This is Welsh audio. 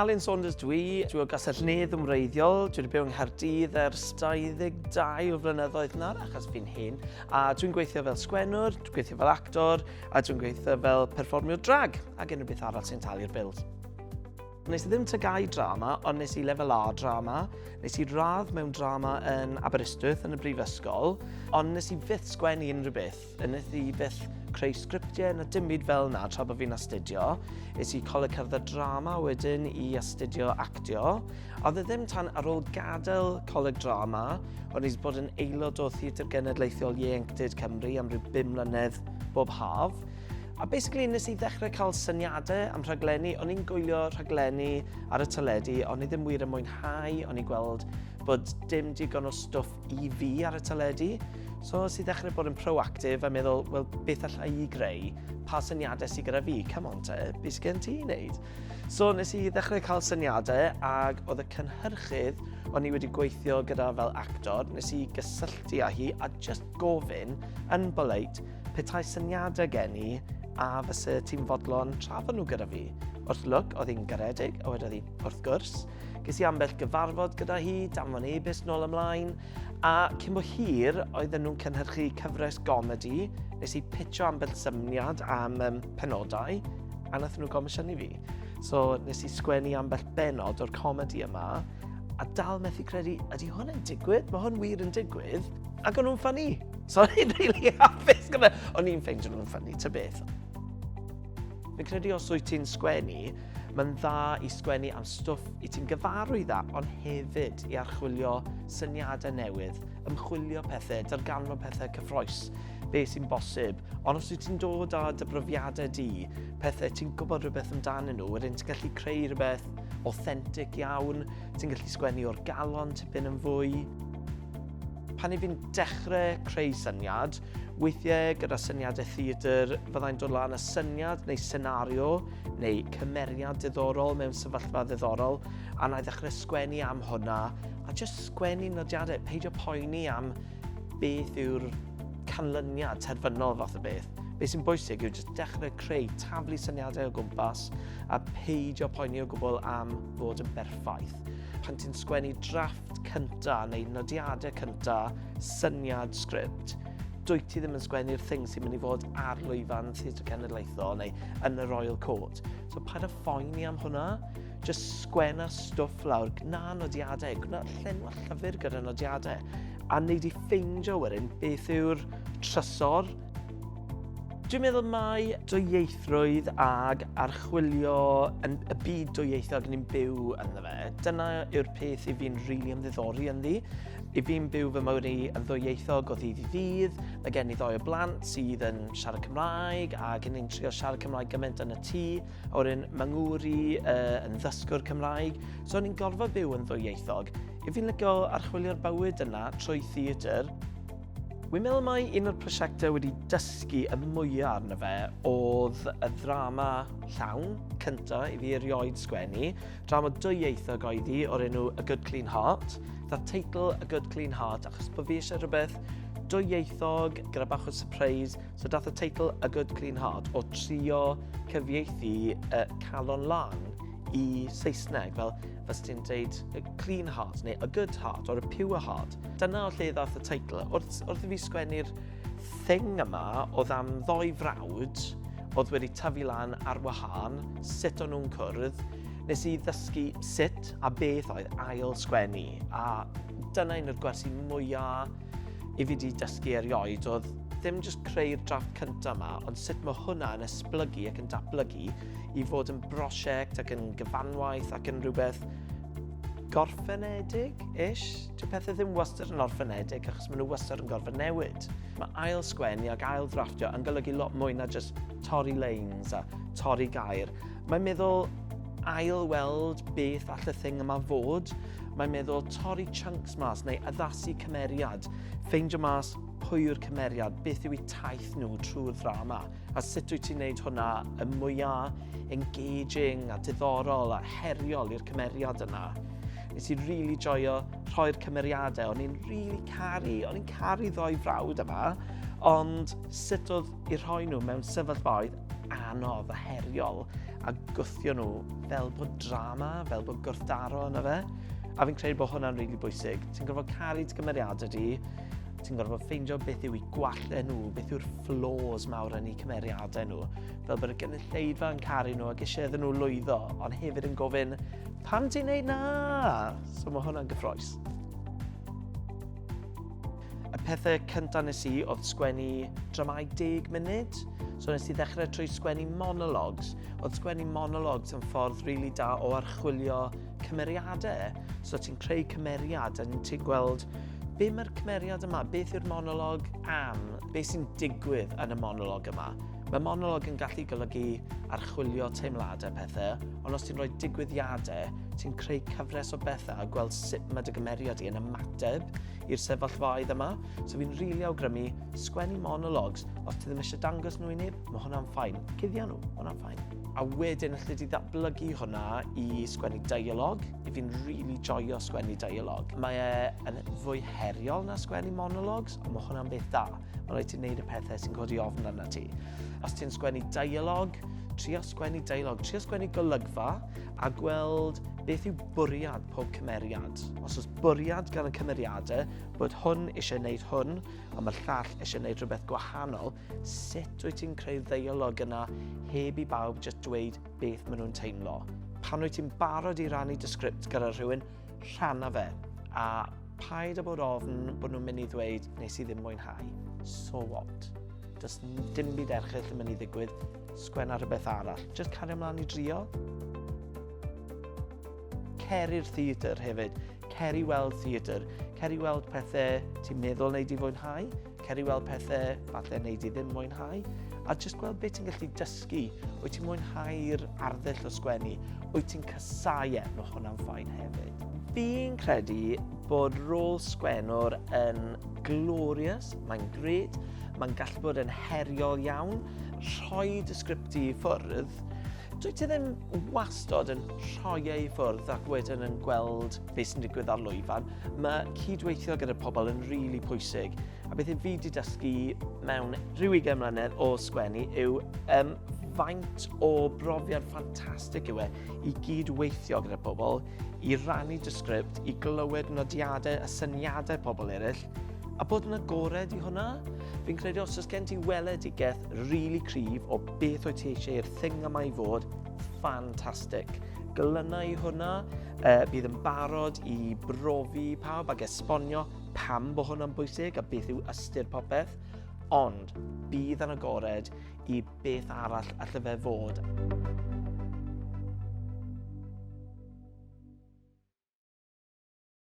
Alun Saunders dwi, dwi o Gastell Nedd yn wreiddiol, dwi wedi byw yng Nghaerdydd ers 22 o flynyddoedd nawr, achos fi'n hyn, a dwi'n gweithio fel sgwennwr, dwi'n gweithio fel actor, a dwi'n gweithio fel perfformiwr drag, ac unrhyw beth arall sy'n talu'r bills. Nes i ddim tygau drama, ond nes i lefel A drama. Nes i radd mewn drama yn Aberystwyth yn y brifysgol, ond nes i fyth sgwennu unrhyw beth. Nes i fyth creu sgriptiau na dim byd fel na tra bod fi'n astudio. Es i Coleg Cerdd a Drama wedyn i astudio actio. A oedd e ddim tan ar ôl gadael Coleg Drama, o'n i wedi bod yn aelod o Theatr Genedlaethol Ieuenctid Cymru am ryw bum mlynedd bob haf. A basically nes i ddechrau cael syniadau am rhaglenni. O'n i'n gwylio rhaglenni ar y teledu, o'n i ddim wir yn mwynhau, o'n i'n gweld bod dim digon o stwff i fi ar y teledu. So nes i ddechrau bod yn proactive a meddwl, wel, beth allai i greu? Pa syniadau sydd gyda fi? Come on te, beth sydd gen ti i wneud? So nes i ddechrau cael syniadau ac oedd y cynhyrchydd o'n i wedi gweithio gyda fel actor, nes i gysylltu â hi a just gofyn yn polite Petai syniadau gen i a fysa ti'n fodlon trafod nhw gyda fi. Wrth lwc, oedd hi'n garedig, a wedodd hi, wrth gwrs. Ges i ambell gyfarfod gyda hi, danfon e-byst nôl ymlaen, a cyn bo hir, oedden nhw'n cynhyrchu cyfres gomedi, nes i pitcho ambell syniad am um, penodau, a nath nhw gomisiynu fi. So nes i sgwennu ambell benod o'r comedi yma, a dal methu credu, ydy hwn yn digwydd? Mae hwn wir yn digwydd? Ac o'n nhw'n ffynnu. So o'n i'n really hapus gyda... O'n i'n ffeindio nhw'n ffynnu, ta beth. Fi'n credu os wyt ti'n sgwennu, mae'n dda i sgwennu am stwff i ti'n gyfarwydd â, ond hefyd i archwilio syniadau newydd, ymchwilio pethau, darganfod pethau cyffroes, be sy'n bosib. Ond os wyt ti'n dod â dy brofiadau di, pethau ti'n gwybod rhywbeth amdanyn nhw, wedyn ti'n gallu creu rhywbeth authentic iawn, ti'n gallu sgwennu o'r galon tipyn yn fwy. Pan i fi'n dechrau creu syniad, weithiau gyda syniadau theatr, fyddai'n dod lan â syniad neu senario neu cymeriad diddorol mewn sefyllfa ddiddorol, a na i ddechrau sgwennu am hwnna, a just sgwennu nodiadau, peidio poeni am beth yw'r canlyniad terfynol fath o beth. Be sy'n bwysig yw jyst dechrau creu, taflu syniadau o gwmpas a peidio poeni o gwbl am fod yn berffaith. Pan ti'n sgwennu drafft cynta neu nodiadau cynta, syniad sgript, dwyt ti ddim yn sgwennu'r thing sy'n mynd i fod ar lwyfan Theatr Cenedlaethol neu yn y Royal Court. So paid â phoeni am hwnna. Just sgwenna stwff lawr, gwna nodiadau, gwna llenwa llyfr gyda nodiadau, a wneud i ffeindio wedyn beth yw'r trysor. Dwi'n meddwl mai dwyieithrwydd ag archwilio yn y byd dwyieithog ni'n byw ynddo fe, dyna yw'r peth i fi'n rili really ymddiddori ynddi. I fi'n byw fy mywyd i yn ddwyieithog o ddydd i ddydd, mae gen i ddoi o blant sydd yn siarad Cymraeg ac yn ni'n trio siarad Cymraeg gymaint yn y tŷ. A wedyn mae ngŵr i uh, yn ddysgwr Cymraeg, so o'n i'n gorfod byw yn ddwyieithog. I fi'n licio archwilio'r bywyd yna trwy theatr. Wi'n meddwl mai un o'r prosiectau wedi dysgu y mwyaf arno fe oedd y ddrama llawn cynta i fi erioed sgwennu. Drama dwyieithog oedd hi o'r enw A Good Clean Heart. Dda teitl A Good Clean Heart achos bod fi eisiau rhywbeth dwyieithog gyda bach o surprise. So dath y teitl A Good Clean Heart o trio cyfieithu uh, calon lân i Saesneg, fel fes ti'n dweud a clean heart neu a good heart or a pure heart. Dyna o lle ddath y teitl. Wrth, wrth i fi sgwennu'r thing yma, oedd am ddoi frawd oedd wedi tyfu lan ar wahân, sut o'n nhw'n cwrdd, nes i ddysgu sut a beth oedd ail sgwennu. A dyna un o'r gwersi mwyaf i fi wedi dysgu erioed oedd ddim jyst creu'r drafft cyntaf yma, ond sut mae hwnna yn esblygu ac yn datblygu i fod yn brosiect ac yn gyfanwaith ac yn rhywbeth gorffenedig-ish. Dyw pethau ddim wastad yn orffenedig achos maen nhw wastad yn gorfod newid. Mae ail sgwennu ac ail ddrafftio yn golygu lot mwy na jyst torri leins a torri gair. Mae'n meddwl ail weld beth all y thing yma fod. Mae'n meddwl torri chunks mas neu addasu cymeriad, ffeindio mas pwy yw'r cymeriad, beth yw eu taith nhw trwy'r ddrama, a sut wyt ti'n neud hwnna y mwyaf engaging a diddorol a heriol i'r cymeriad yna. Nes i really joio rhoi'r cymeriadau, o'n i'n really caru, o'n i'n caru ddoi frawd yma, ond sut oedd i rhoi nhw mewn sefyllfaoedd anodd a heriol a gwthio nhw fel bod drama, fel bod gwrthdaro yna fe. A fi'n credu bod hwnna'n rili really bwysig. Ti'n gorfod caru dy gymeriadau di, ti'n gorfod ffeindio beth yw eu gwallau nhw, beth yw'r flaws mawr yn eu cymeriadau nhw, fel bod y gynulleidfa yn caru nhw ac eisiau iddyn nhw lwyddo, ond hefyd yn gofyn, pam ti'n neud na? So mae hwnna'n gyffroes. Y pethau cyntaf nes i oedd sgwennu dramau 10 munud. So nes i ddechrau trwy sgwennu monologues. Oedd sgwennu monologues yn ffordd rili really da o archwilio cymeriadau. So ti'n creu cymeriad a ti'n gweld be mae'r cymeriad yma, beth yw'r monolog am, beth sy'n digwydd yn y monolog yma. Mae monolog yn gallu golygu archwilio teimladau pethau, ond os ti'n rhoi digwyddiadau, ti'n creu cyfres o bethau a gweld sut mae dy gymeriad i yn ymateb i'r sefyllfaoedd yma. So fi'n rili really awgrymu sgwennu monologs. Os ti ddim eisiau dangos nhw i neb, mae hwnna'n ffain. Cuddio nhw, mae hwnna'n ffain. A wedyn allu di ddatblygu hwnna i sgwennu dialog. I fi'n rili really joio sgwennu dialog. Mae e yn fwy heriol na sgwennu monologs, ond mae hwnna'n beth da. Mae rhaid ti'n neud y pethau sy'n codi ofn arna ti. Os ti'n sgwennu dialog, trio sgwennu dialog, trio sgwennu golygfa a gweld beth yw bwriad pob cymeriad. Os oes bwriad gan y cymeriadau bod hwn eisiau gwneud hwn a mae'r llall eisiau gwneud rhywbeth gwahanol, sut wyt ti'n creu'r ddeialog yna heb i bawb jyst dweud beth maen nhw'n teimlo? Pan wyt ti'n barod i rannu dy sgript gyda rhywun, rhanna fe. A paid â bod ofn bod nhw'n mynd i ddweud nes i ddim mwynhau. So what? Does dim byd erchyll yn mynd i ddigwydd. Sgwenna rhywbeth arall. Just cario ymlaen i drio. Cer i'r theatr hefyd. Cer i weld theatr. Cer i weld pethau ti'n meddwl wneud i fwynhau. Cer i weld pethau falle wneud i ddim mwynhau. A jyst gweld beth ti'n gallu dysgu. Wyt ti'n mwynhau'r arddull o sgwennu? Wyt ti'n casau e? Mae hwnna'n ffain hefyd. Fi'n credu bod rôl sgwennwr yn glorious, mae'n gret, mae'n gallu bod yn heriol iawn. Rhoi dy sgript i ffwrdd, dwi ti ddim wastod yn rhoi e i ffwrdd ac wedyn yn gweld beth sy'n digwydd ar lwyfan. Mae cydweithio gyda pobl yn rili really pwysig. A beth fi wedi dysgu mewn rhyw 20 mlynedd o sgwennu yw um, faint o brofiad ffantastig yw e i gydweithio gyda pobl, i rannu dy sgript, i glywed nodiadau a syniadau pobl eraill, a bod yn agored i hwnna. Fi'n credu os oes gen ti weledigaeth rili really cryf o beth wyt ti eisiau i'r thing yma i fod, ffantastig. Glyna i hwnna, uh, bydd yn barod i brofi pawb ac esbonio pam bod hwnna'n bwysig a beth yw ystyr popeth, ond bydd yn agored i beth arall allai fe fod.